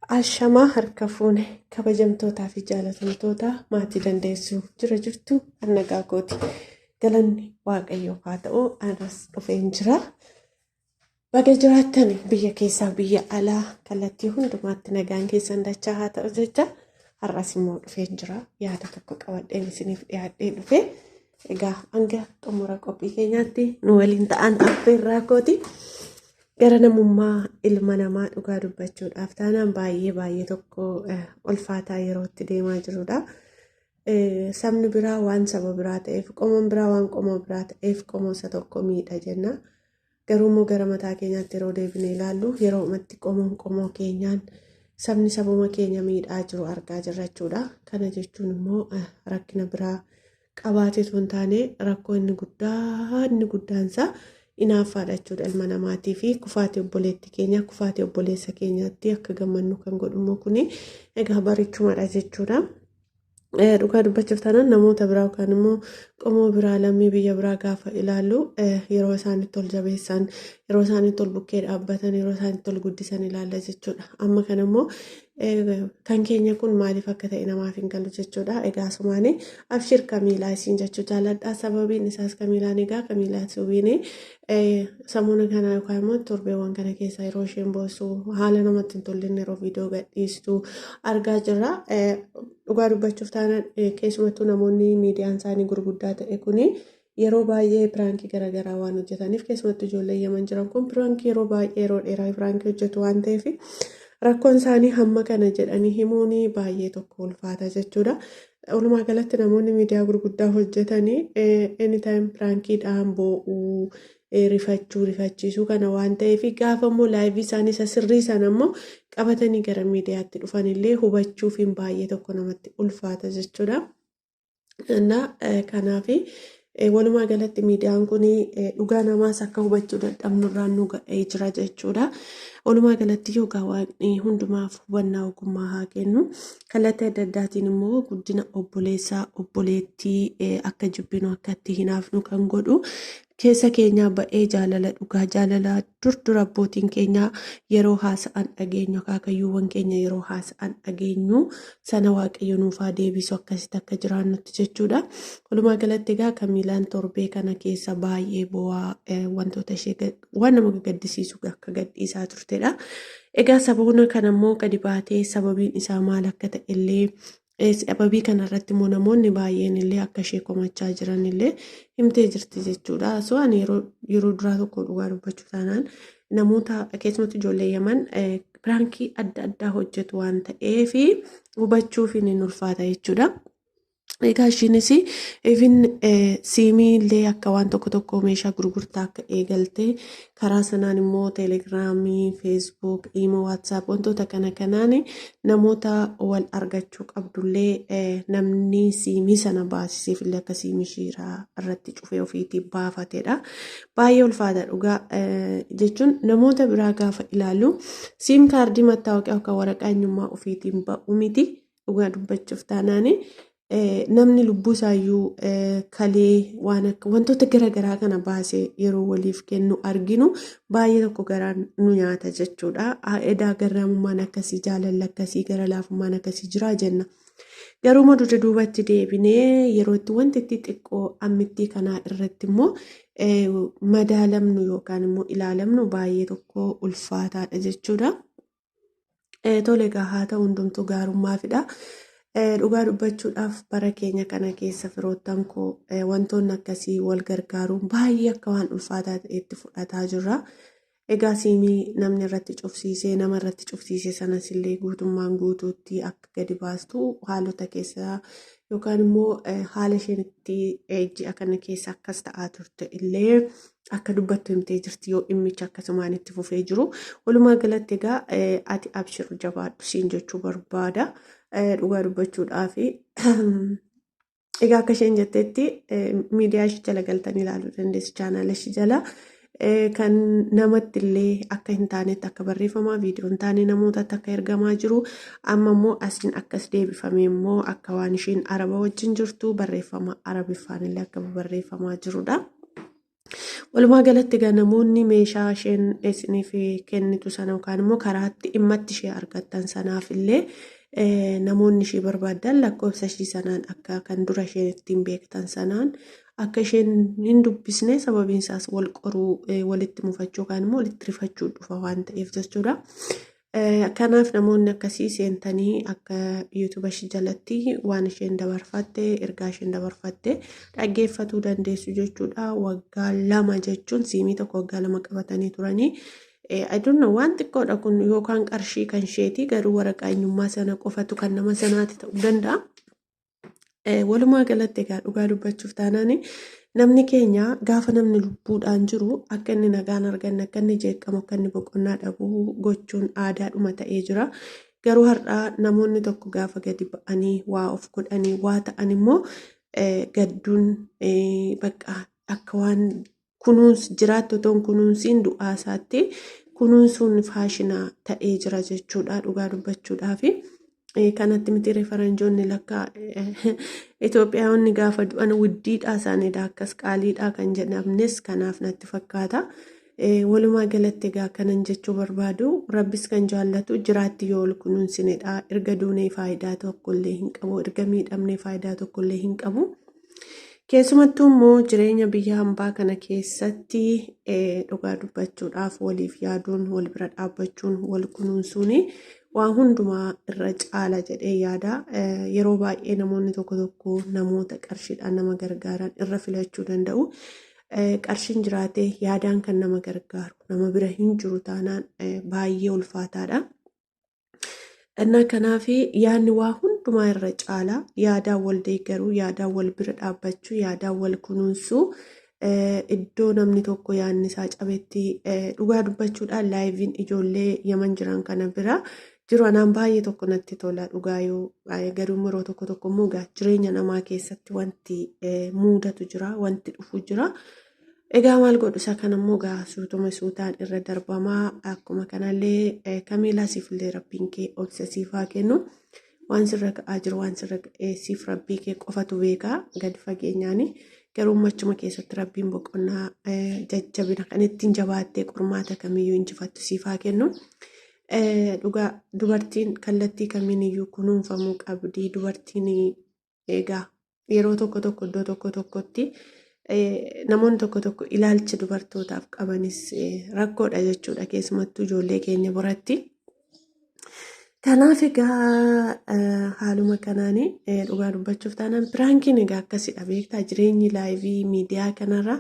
Ashamaa harka fuune kabajamtootaa fi jaalatamtoota maatii dandeessuu jira jirtu annagaa kooti. Galanni Waaqayyoof haa ta'u, anas dhufeen jira. Baga jiraattan biyya keessaa biyya alaa kallattii hundumaatti nagaan keessan dachaa haa ta'u jecha har'as immoo dhufeen jira. Yaada tokko qabadheen isiniif dhiyaadhee dhufe. Egaa hanga xumura qophii keenyaatti nu waliin ta'an affeerraa kooti. Gara namummaa ilma namaa dhugaa dubbachuudhaaf taanaan baay'ee baay'ee tokko ulfaataa yeroo itti deemaa jirudha. Sabni biraa waan saba biraa ta'eef, qomoon biraa waan qomoo biraa ta'eef qomoo isa tokko miidha jenna. Garuu immoo gara mataa keenyaatti yeroo deebinee ilaallu yeroo amatti qomoon qomoo keenyaan sabni sabuma keenya miidhaa jiru argaa jirra jechuudha. Kana jechuun immoo rakkina biraa qabaatee osoo hin taane rakkoo inni guddaa inni guddaansaa inaaffaadha jechuudha ilma namaatii fi kufaatii obboleettii keenyaa kufaatii obboleessa keenyaatti akka gammannu kan godhu immoo kuni egaa barichumadha jechuudha. Dhugaa dubbachuuf taanaan namoota biraa yookaan immoo qomoo biraa lammii biyya biraa gaafa ilaallu yeroo isaan itti ol jabeessan yeroo isaan itti ol bukkee dhaabbatan yeroo isaan itti ol guddisan ilaalla jechuudha. Amma kana immoo Kan keenya kun maaliif akka ta'e namaaf hin galu jechuudha. Egaa asumaani abshir Kamiilaa isiin jechuu jaalladha. Sababiin isaas Kamiilaan egaa Kamiilaa Suubiin samuuna kana yookaan immoo torbeewwan kana keessa yeroo isheen boossu haala namatti hin tolleen yeroo viidiyoo gadhiistu argaa jirra. Dhugaa dubbachuuf taanaan keessumattuu namoonni miidiyaan isaanii gurguddaa ta'e kuni yeroo baay'ee piraankii garaagaraa waan hojjetaniif keessumattuu ijoollee Yaman jiran kun piraankii yeroo baay'ee yeroo dheeraa piraankii hojjetu waan ta'eef rakkoon isaanii hamma kana jedhanii himuun baay'ee tokko ulfaata jechuudha. Walumaa galatti namoonni miidiyaa gurguddaa hojjetanii anytime piraankiidhaan boo'uu rifachuu rifachiisuu kana waan ta'eef gaafa immoo laayivii isaanii isa sirrii sana immoo qabatanii gara miidiyaatti dhufanillee hubachuufiin baay'ee tokko namatti ulfaata jechuudha. Kanaaf walumaa galatti miidiyaan kun dhugaa namaas akka hubachuu dadhabnu irraan nu ga'ee jira jechuudha. Walumaa galatti yookaan waaqni hundumaaf hubannaa ogummaa haa kennu. Kallattii adda addaatiin immoo guddina obboleessaa obboleettii akka jibbinu akka itti hinaafnu kan godhu keessa keenyaa ba'ee jaalala dhugaa jaalala dur dur abbootiin keenya yeroo haasa'an dhageenyu akaakayyuuwwan keenya yeroo haasa'an dhageenyu sana waaqayyo nuuf haa deebisu akkasitti akka jiraannutti jechuudha. Walumaa galatti egaa Kamiilaan torbee kana keessa baay'ee bo'aa wantoota ishee waan nama gaddisiisu akka gadhiisaa turtedha. Egaa sababoota kana immoo gadi baatee sababiin isaa maal akka ta'e illee Sababii kana irratti immoo namoonni baay'een illee akka ishee komachaa jiran illee himtee jirti jechuudha. So ani yeroo yeroo duraa tokko dhugaa dubbachuu taanaan namoota keessumatti ijoollee Yaman piraankii adda addaa hojjetu waan ta'eef hubachuuf hin ulfaata jechuudha. Egaa ishiinis even siimii illee akka waan tokko tokko meeshaa gurgurtaa akka eegalte karaa sanaan immoo teelegiraamii, feesbuuk, iimoo, waatsaap wantoota kana kanaan namoota wal argachuu qabdullee namni siimii sana baasisiif illee akka siimii ishiiraa irratti cufee ofiitii baafatedha. Baay'ee ulfaata dhugaa jechuun namoota biraa gaafa ilaalu siim kaardii mattaawoqiyaa yookaan waraqaa eenyummaa ofiitiin ba'u miti dhugaa dubbachuuf taanaani. Namni lubbuu isaayyuu kalee waan akka wantoota gara garaa kana baasee yeroo waliif kennu arginu baay'ee tokko garaan nu nyaata jechuudha. Edaa garraamummaan akkasii jaalalli akkasii gara laafummaan akkasii jira jenna. Garuu immoo dugda duubatti deebinee yeroo itti wanti itti xiqqoo ammittii kanaa irratti immoo madaalamnu yookaan immoo ilaalamnu baay'ee tokko ulfaataadha jechuudha. Tole egaa haa ta'u hundumtuu gaarummaafidha. Dhugaa dubbachuudhaaf bara keenya kana keessa firoottan koo wantoonni akkasii wal gargaaruun baay'ee akka waan ulfaataa ta'etti fudhataa jirra. Egaa siimii namni irratti cufsiisee nama irratti cufsiise sanas illee guutummaan guutuutti akka gadi baastu haalota keessa yookaan immoo haala isheen itti ji'a kana keessa akkas ta'aa turte illee akka dubbattu himtee jirti yoo dhimmichi akkasumaan itti fufee jiru. Walumaa galatti egaa ati abshir jabaadhu siin jechuu barbaada. Dhugaa dubbachuudhaaf egaa akka isheen jettetti miidiyaa ishee jala galtanii ilaaluu dandeessu chaanaala ishee jala. Kan namatti illee akka hin taanetti akka barreeffamaa viidiyoo hin taane namootatti akka ergamaa jiru amma immoo asiin akkas deebifamee immoo akka waan isheen araba wajjin jirtu barreeffama arabiffaan illee akka barreeffamaa jirudha. Walumaa galatti egaa namoonni meeshaa isheen isiniif kennitu sana yookaan immoo karaatti dhimmatti ishee argattan sanaaf illee namoonni ishee barbaadan lakkoofsa ishii sanaan akka kan dura isheen ittiin beektan sanaan akka isheen hin dubbisne, sababiin isaas wal qoruu, walitti mufachuu yookaan immoo walitti rifachuu dhufa waan ta'eef jechuudha. Kanaaf namoonni akkasii seentanii akka YouTube ishii jalatti waan isheen dabarfatte, ergaa isheen dabarfatte dhaggeeffatuu dandeessu jechuudha. Waggaa 2 jechuun siimii tokko waggaa 2 qabatanii turanii. I don't know, waan xiqqoodha kun yookaan qarshii kan isheeti, garuu waraqaa eenyummaa sana qofatu kan nama sanaati ta'uu danda'a. Walumaa galatti egaa dhugaa dubbachuuf taanaan, namni keenya gaafa namni lubbuudhaan jiru akka inni nagaan arganne, akka inni jeeqamu, akka inni boqonnaa dhabu gochuun aadaadhuma ta'ee jira. Garuu har'aa namoonni tokko gaafa gadi ba'anii waa of godhanii waa ta'an immoo gadduun bakka akka waan kunuunsi jiraattu otoo hin kunuunsiin du'aa isaatti kunuunsuun faashinaa ta'ee jira jechuudha dhugaa dubbachuudhaafi. Kanatti miti, faranjoonni lakka Itoophiyaanonni gaafa du'an widdiidhaa isaaniidha, akkas qaaliidhaa kan jedhamnes kanaaf natti fakkaata. Walumaa galatti egaa kanan jechuu barbaadu, rabbis kan jaallatu jiraatti yoo ol kunuunsinedha. Erga duunee faayidaa tokkollee hin qabu. Erga miidhamnee faayidaa tokkollee hin qabu. Keessumattuu immoo jireenya biyya hambaa kana keessatti dhugaa dubbachuudhaaf waliif yaaduun, wal bira dhaabbachuun, wal kunuunsuun waan hundumaa irra caala jedhee yaada. Yeroo baay'ee namoonni tokko tokko namoota qarshiidhaan nama gargaaran irra filachuu danda'u. Qarshiin jiraatee yaadaan kan nama gargaaru nama bira hin jiru taanaan baay'ee ulfaataadha. Innaa kanaaf yaadni waa hundumaa irra caala. Yaadaan wal deeggaruu, yaadaan wal bira dhaabbachuu, yaadaan wal kunuunsuu, iddoo namni tokko yaadni isaa cabetti dhugaa dubbachuudhaan liveiin ijoollee Yaman jiran kana bira jiru anaan baay'ee tokko natti tola dhugaa. Yoo garuu yeroo tokko tokko immoo jireenya namaa keessatti wanti muudatu jira, wanti dhufu jira. Egaa maal godhu, isa kana immoo gaa suutuma suutaan irra darbamaa. Akkuma kanallee Kamiilaa, siifillee rabbiin kee obsa siif haa kennu. Waan sirra ga'aa jiru, waan sirra ga'ee siif rabbii kee qofatu beekaa gadi fageenyaani. Garuu machuma keessatti rabbiin boqonnaa, jajjabina kan ittiin jabaattee qormaata kamiyyuu injifattu siif haa kennu. Dhugaa dubartiin kallattii kamiiniyyuu kunuunfamuu qabdi. Dubartiin egaa yeroo tokko tokko iddoo tokko tokkotti namoonni tokko tokko ilaalcha dubartootaaf qabanis rakkoodha jechuudha, keessumattuu ijoollee keenya biratti. Kanaaf egaa haaluma kanaan dhugaa dubbachuuf taanaan prankiin egaa akkasidha, beektaa, jireenyi live miidiyaa kanarra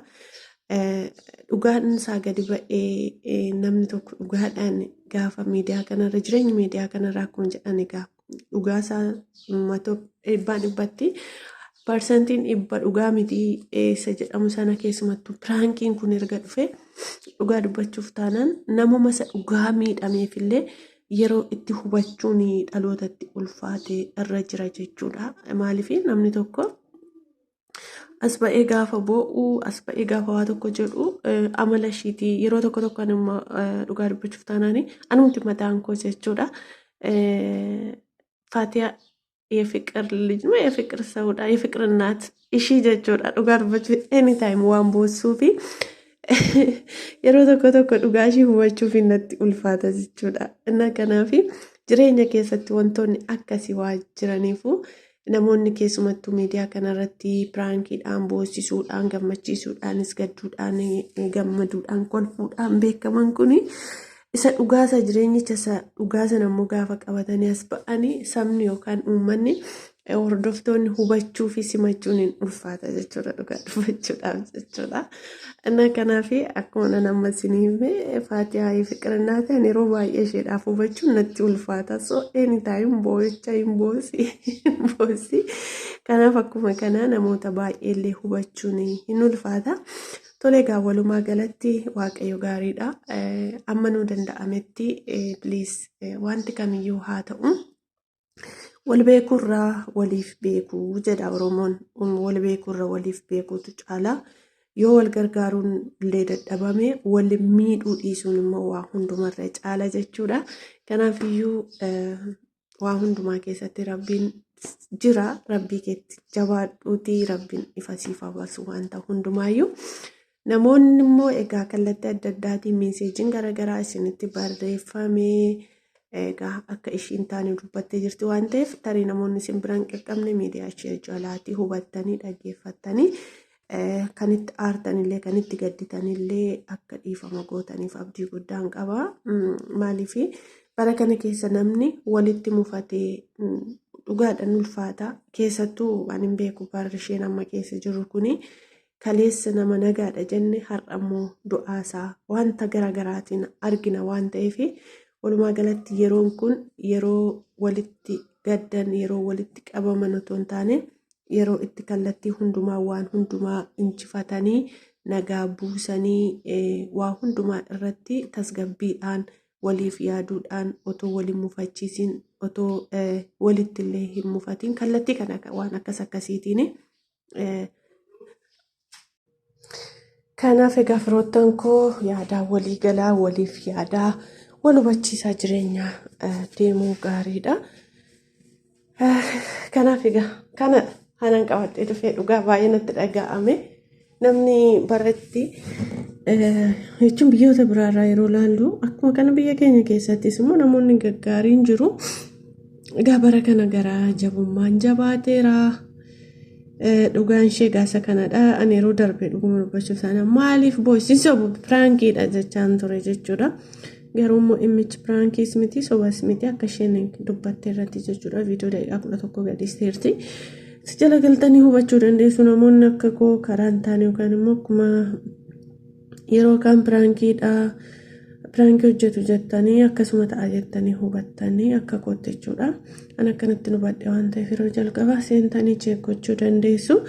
dhugaan isaa gadi ba'ee namni tokko dhugaadhaan gaafa miidiyaa kanarra, jireenyi miidiyaa kanarra akkuma jedhan egaa dhugaa isaa dhibbaan dhibbatti 100% dhugaa miti isa jedhamu sana, keessumattuu prankiin kun erga dhufe, dhugaa dubbachuuf taanaan namuma isa dhugaa miidhameefillee yeroo itti hubachuun dhalootatti ulfaate irra jira jechuudha. Maaliif, namni tokko as ba'ee gaafa boo'u, as ba'ee gaafa waa tokko jedhu amala ishiitii yeroo tokko tokko immoo dhugaa dubbachuuf taanaan anumti mataan koo jechuudha. Faatiyaa የፍቅር ልጅ ነው፣ የፍቅር ሰውዳ፣ የፍቅር እናት ishii jechuudha. Dhugaa dubbachuuf anytime waan boossuu fi yeroo tokko tokko dhugaa ishii hubachuuf natti ulfaata jechuudha. Inni kanaaf jireenya keessatti wantoonni akkasii waa jiraniifu namoonni keessumattuu miidiyaa kanarratti prankiidhaan boossisuudhaan, gammachiisuudhaanis, gadduudhaan, gammaduudhaan, kolfuudhaan beekaman kuni isa dhugaasa, jireenyicha isa dhugaa sana immoo gaafa qabatanii as ba'anii sabni yookaan uummanni, hordoftoonni hubachuu fi simachuun hin ulfaata jechuudha dhugaa dubbachuudhaaf jechuudha. Inni kanaaf akkuma nan amma isinii hime, Faatihaa የፍቅር እናት yeroo baay'ee isheedhaaf hubachuun natti ulfaata. So anytime boo'icha hin boossi hin boossi. Kanaaf akkuma kana namoota baay'ee illee hubachuun hin ulfaata. Tole egaa, walumaa galatti Waaqayyo gaariidha. Amma nuu danda'ametti please wanti kamiyyuu haa ta'u. Wal beekuurraa waliif beekuu jedha Oromoon. Wal beekuurra waliif beekuutu caala. Yoo wal gargaaruun illee dadhabame, wal miidhuu dhiisuun immoo waa hundumarra caala jechuudha. Kanaafiyyuu waa hundumaa keessatti rabbiin jira. Rabbii keetti jabaadhuutii rabbiin ifa siif haa baasu wanta hundumaayyuu. Namoonni immoo egaa kallattii adda addaatiin meeseejiin garaagaraa isinitti barreeffamee egaa akka ishiin taane dubbattee jirti waan ta'eef tarii namoonni isin biraan qaqqabne miidiyaa ishee jalaatii hubattanii dhaggeeffattanii kan itti aartanillee kan itti gadditanillee akka dhiifama gootaniif abdii guddaan qaba. Maaliif bara kana keessa namni walitti mufatee dhugaadhaan ulfaata. Keessattuu waan hin beeku barri isheen amma keessa jiru kuni kaleessa nama nagaadha jenne har'a immoo du'aasaa wanta garaagaraatiin argina waan ta'eef walumaa galatti yeroon kun yeroo walitti gaddan yeroo walitti qabaman otoo hin taane yeroo itti kallattii hundumaa waan hundumaa injifatanii nagaa buusanii waa hundumaa irratti tasgabbiidhaan waliif yaaduudhaan otoo waliin mufachiisin otoo walitti illee hin mufatiin kallattii kana waan akkas akkasiitiin. Kanaaf egaa firoottan koo yaadaa walii galaa waliif yaadaa wal hubachiisaa jireenya deemuu gaariidha. Kanaaf egaa kana hanan qabadhee dhufee dhugaa baay'ee natti dhaga'ame. Namni baratti jechuun biyyoota biraarraa yeroo ilaallu akkuma kana biyya keenya keessattis immoo namoonni gaggaariin jiru. Egaa bara kana garaa jabummaan jabaateera. Dhugaan ishee gaasa kanadha. Ani yeroo darbe dhuguma dubbachuuf taana maaliif boo'isiin sobu piraankiidha jechaan ture jechuudha. Garuu immoo dhimmichi piraankiis miti sobas miti akka isheen dubbatte irratti jechuudha. Viidiyoo daqiiqaa 11 gadhiisteerti. Si jala galtanii hubachuu dandeessu namoonni akka koo karaa hin taane yookaan immoo akkuma yeroo kaan piraankiidha piraankii hojjetu jettanii akkasuma ta'a jettanii hubattanii akka kootti jechuudha. An akkanatti hubadhe waan ta'eef yeroo jalqabaa seentanii cheek gochuu dandeessu.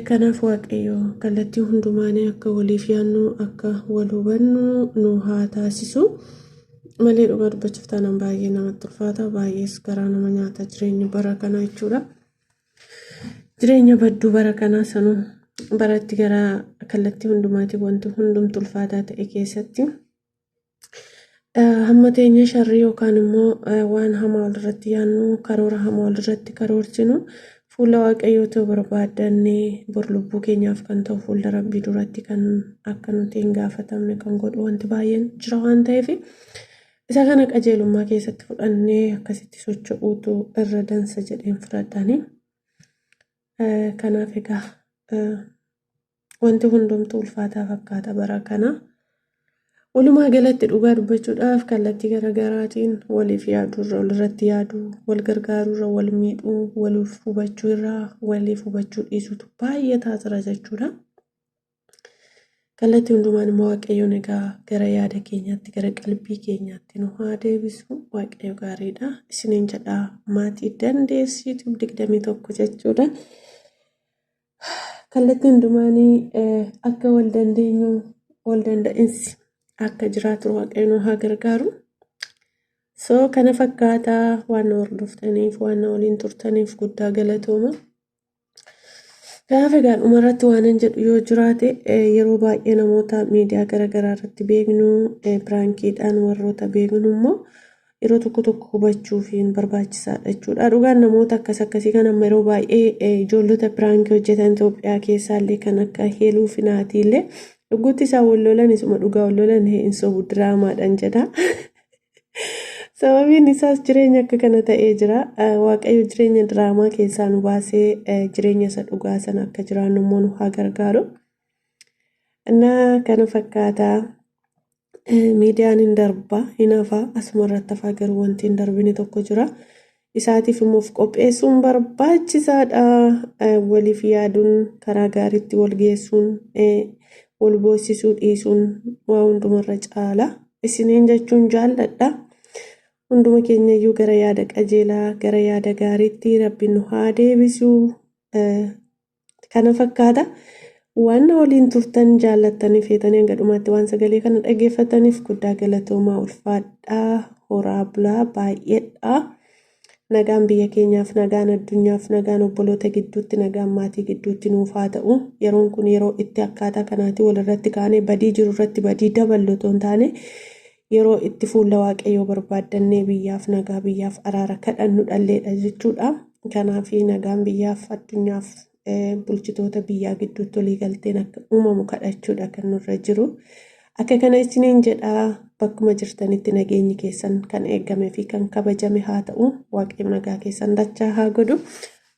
Kanaaf Waaqayyo kallattii hundumaanii akka waliif yaadnu akka wal hubannu nu haa taasisu. Malee dhugaa dubbachuuf taanaan baay'ee namatti ulfaata baay'ees garaa nama nyaata jireenyi bara kanaa jechuudha. Jireenya badduu bara kanaa sanuu baratti gara kallattii hundumaatiin wanti hundumtu ulfaataa ta'e keessatti hamma teenya sharrii yookaan immoo waan hamaa walirratti yaadnu karoora hamaa walirratti karoorsinu fuula Waaqayyoo ta'uu barbaadannee bor lubbuu keenyaaf kan ta'u fuula Rabbii duratti kan akka nuti hin gaafatamne kan godhu wanti baay'een jira waan ta'eef isa kana qajeelummaa keessatti fudhannee akkasitti socho'uutu irra dansa jedheen fudhadhaani. Kanaaf egaa wanti hundumtuu ulfaataa fakkaata bara kana. Walumaa galatti dhugaa dubbachuudhaaf kallattii garaagaraatiin waliif yaaduurra walirratti yaaduu, wal gargaaruurra wal miidhuu, waliif hubachuu irraa waliif hubachuu dhiisuutu baay'ataa jira jechuudha. Kallattii hundumaan immoo Waaqayyoon egaa gara yaada keenyaatti gara qalbii keenyaatti nu haa deebisu. Waaqayyo gaariidha. Isiniin jedha maatii dandeessii YouTube 21 jechuudha. Kallattii hundumaanii akka wal dandeenyu wal danda'insi akka jiraatu Waaqayyo nu haa gargaaru. So kana fakkaataa waan na hordoftaniif waan na waliin turtaniif guddaa galatooma. Kanaaf egaa dhumarratti waanan jedhu yoo jiraate yeroo baay'ee namoota miidiyaa garaagaraa irratti beeknu piraankiidhaan warroota beeknu immoo yeroo tokko tokko hubachuufiin barbaachisaadha jechuudha. Dhugaan namoota akkas akkasii kan amma yeroo baay'ee ijoollota piraankii hojjetan Itoophiyaa keessaallee kan akka Heeluu Finaatiillee dhuguutti isaan wal lolan isuma dhugaa wal lolan hin sobu diraamaadhaan jedha. Sababiin isaas jireenya akka kana ta'ee jira. Waaqayyo jireenya diraamaa keessaa nu baasee jireenya isa dhugaa sana akka jiraannu immoo nu haa gargaaru. Innaa kana fakkaata. Miidiyaan hin darba, hin hafa, asuma irratti hafaa garuu wanti hin darbine tokko jira. Isaatiif immoo of qopheessuun barbaachisaadha. Waliif yaaduun, karaa gaariitti wal geessuun, wal boossisuu dhiisuun waa hundumarra caala. Isiniin jechuun jaalladha. Hunduma keenyayyuu gara yaada qajeelaa, gara yaada gaariitti Rabbiin nu haa deebisu. Kana fakkaata. Waan na waliin turtan jaallattanii feetanii hanga dhumaatti waan sagalee kana dhaggeeffataniif guddaa galatoomaa ulfaadhaa horaa bulaa baay'eedha. Nagaan biyya keenyaaf, nagaan addunyaaf, nagaan obboloota gidduutti, nagaan maatii gidduutti nuuf haa ta'u. Yeroon kun yeroo itti akkaataa kanaatti walirratti kaanee badii jiru irratti badii daballu otoo hin taane yeroo itti fuula Waaqayyoo barbaaddannee biyyaaf nagaa biyyaaf araara kadhannu dhalleedha jechuudha. Kanaaf nagaan biyyaaf addunyaaf bulchitoota biyyaa gidduutti waliigalteen akka uumamu kadhachuudha kan nurra jiru. Akka kana isiniin jedhaa bakkuma jirtanitti nageenyi keessan kan eegamee fi kan kabajame haa ta'u. Waaqayyo nagaa keessan dachaa haa godhu.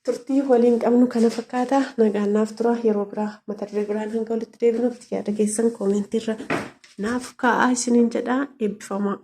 Turtii waliin qabnu kana fakkaata. Nagaan naaf tura. Yeroo biraa mata duree biraan hanga walitti deebinutti yaada keessan koomentii irra naaf kaa'aa isiniin jedhaa eebbifamaa.